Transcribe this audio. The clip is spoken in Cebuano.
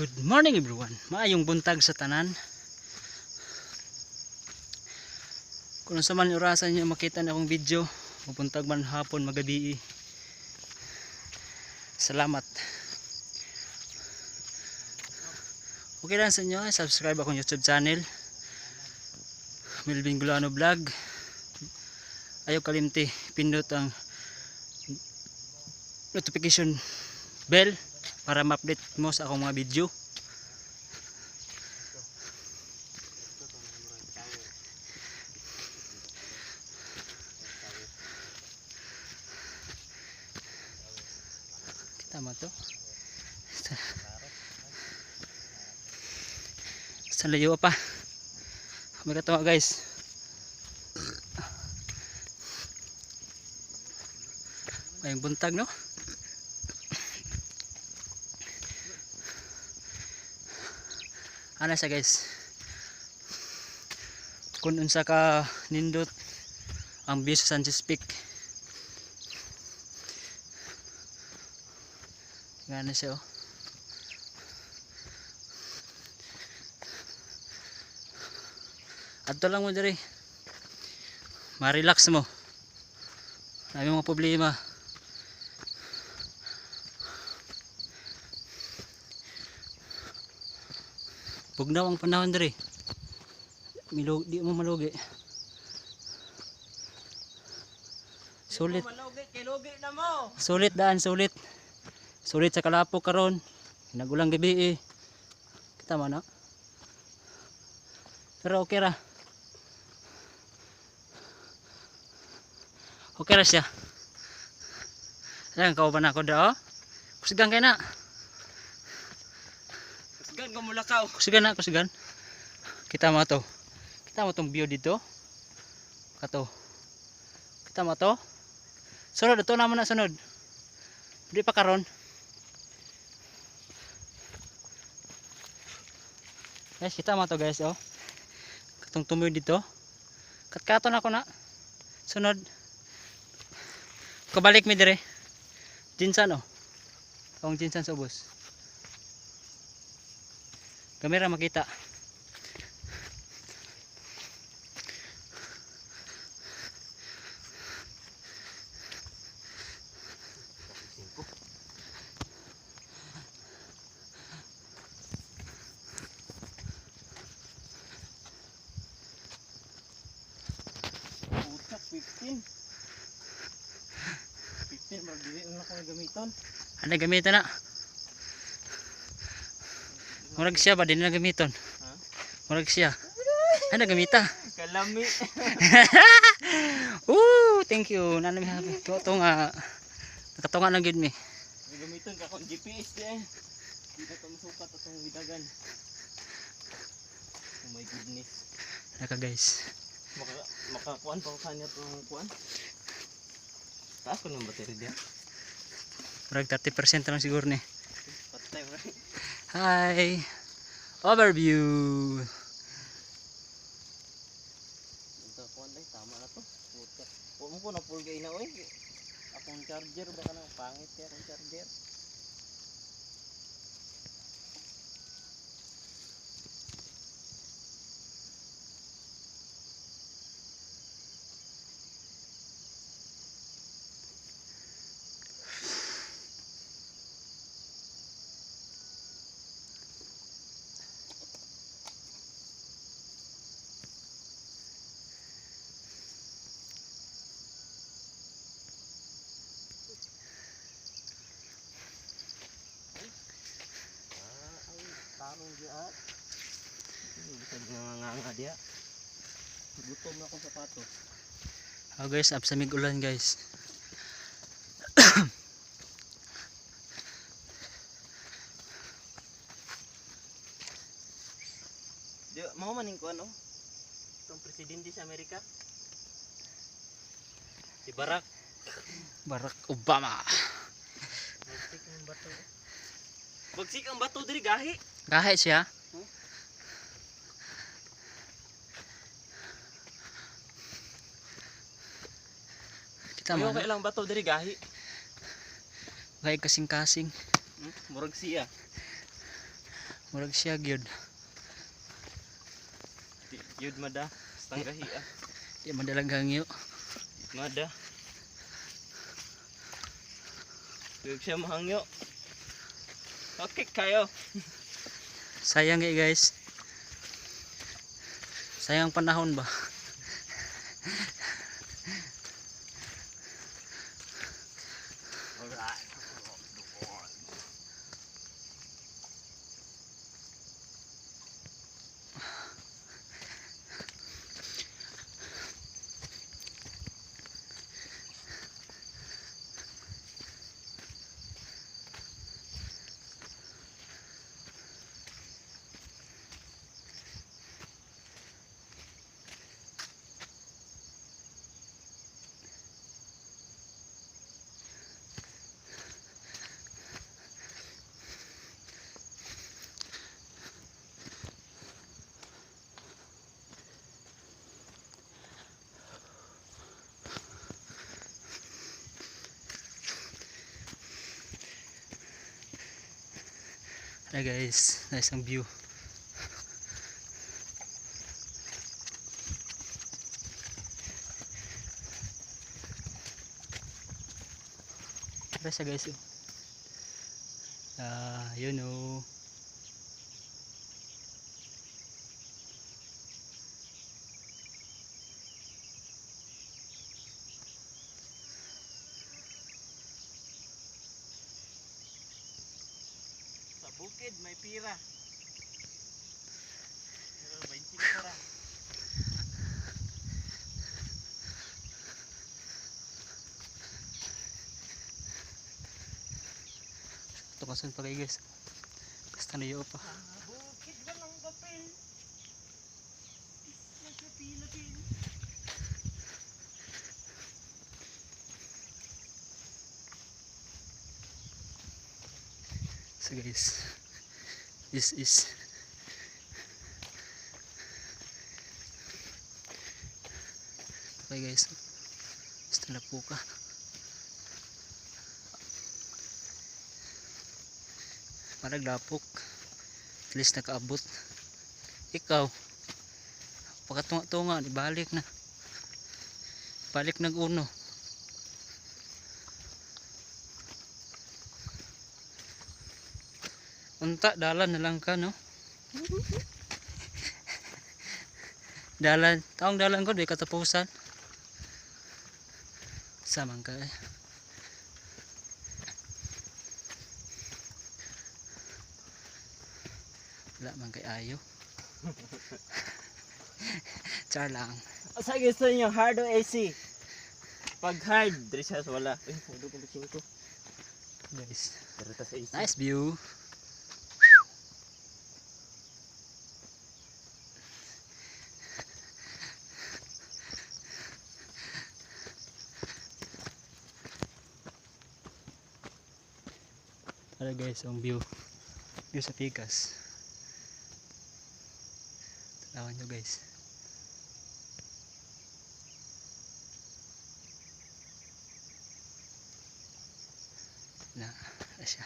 Good morning, everyone. Maayong buntag sa tanan. Kung unsa man orasan niyo makita na akong video, mabuntag man, hapon, magabii. Salamat. Okay lang sa inyo, subscribe akong YouTube channel. Melvin Gulano Vlog. Ayaw kalimti, pindot ang notification bell para ma-update mo sa akong mga video. Kita mo to? Sa layo pa. May katawa, guys. Maayong buntag, no? Ana siya, guys. Kung unsa ka nindot ang view sa Sanchez Peak. Ngana siya, oh. Adto lang mo diri. Ma-relax mo. Dami mga problema. Bugnaw ang panahon diri. Milog, di mo malugi. Sulit. Malugi, kay lugi na mo. Sulit daan, sulit. Sulit sa kalapok karon. Nagulang gabi eh. Kita mo na. Pero okay ra. Okay ra siya. Ayan, kauban ako da oh. Kusigan kay na. Kusgan ko mulakaw. Kusigan na, kusigan. Kita mo to. Kita mo tong view dito. Kato. Kita mo to. Sunod, ito naman na sunod. Di pa karon. Guys, kita mo to, guys, oh. Katong tumoy dito. Katkaton ako na. Sunod. Kabalik mi dire. Jinsan oh. Akong jinsan sa ubos. Kamera makita. Putak, 15. 15, marag dili na ako gamiton. Ano gamiton na? Murag siya ba din na gamiton? Ha? Murag siya. Ano gamita? Kalami. Ooh, thank you. Nana mi happy. To to nga nakatunga lang gyud mi. Gamiton ka akong GPS di ay. Di na to masukat atong bidagan. Oh my goodness. Naka, guys. Makakuan pa ko kanya tong kuan. Taas ko ng battery diya. Murag 30% na lang siguro ni. Patay mo. Hi. Overview. Unta kuan day, tama na to. Puta. Wa mo ko na full gay na oy. Akong charger baka nang pangit kay akong charger. Ah, ay, tarong diya. Bisag nga nga diya. Gutom na akong sapatos. Oh guys, up sa mig ulan, guys. Di, mao man ning kuan oh. Itong presidente sa Amerika. Si Barack. Barack Obama. Bagsik ang bato. Bagsik ang bato diri gahi. Gahi siya. Huh? Kita mo. Ayaw kay lang bato diri gahi. Gahi kasing-kasing. Murag siya. Murag siya gyud. Di yun mada. Tanggahi ah. Di madalag hangyo. Mada. Huwag siya mahangyo. Okay kayo. Sayang eh, guys. Sayang panahon ba? Alright. Hi guys, nice ang view. Tara siya, guys. Oh. Ah, yun oh. Sa bukid may pira. Pero 25 ra. Tukasan pa kayo, guys. Basta nayo pa. Sa bukid walang papel. Isla sa pila-pil. So guys, this is okay, guys. Basta na po ka. Parang lapok. At least nakaabot. Ikaw, pagkatunga-tunga, ibalik na. Balik nag uno. Unta, dalan na lang ka, no? Dalan, taong dalan ko, di katapusan. Samang ka eh. Wala man kay ayo. Char lang. Asa gusto niyo, hard o AC? Pag hard, diri siya sa wala. Uy, pundo kong ko. Guys. Pero ta sa AC. Nice view. Tara guys, ang view. View sa Pikas. Tanawan nyo, guys. Na siya.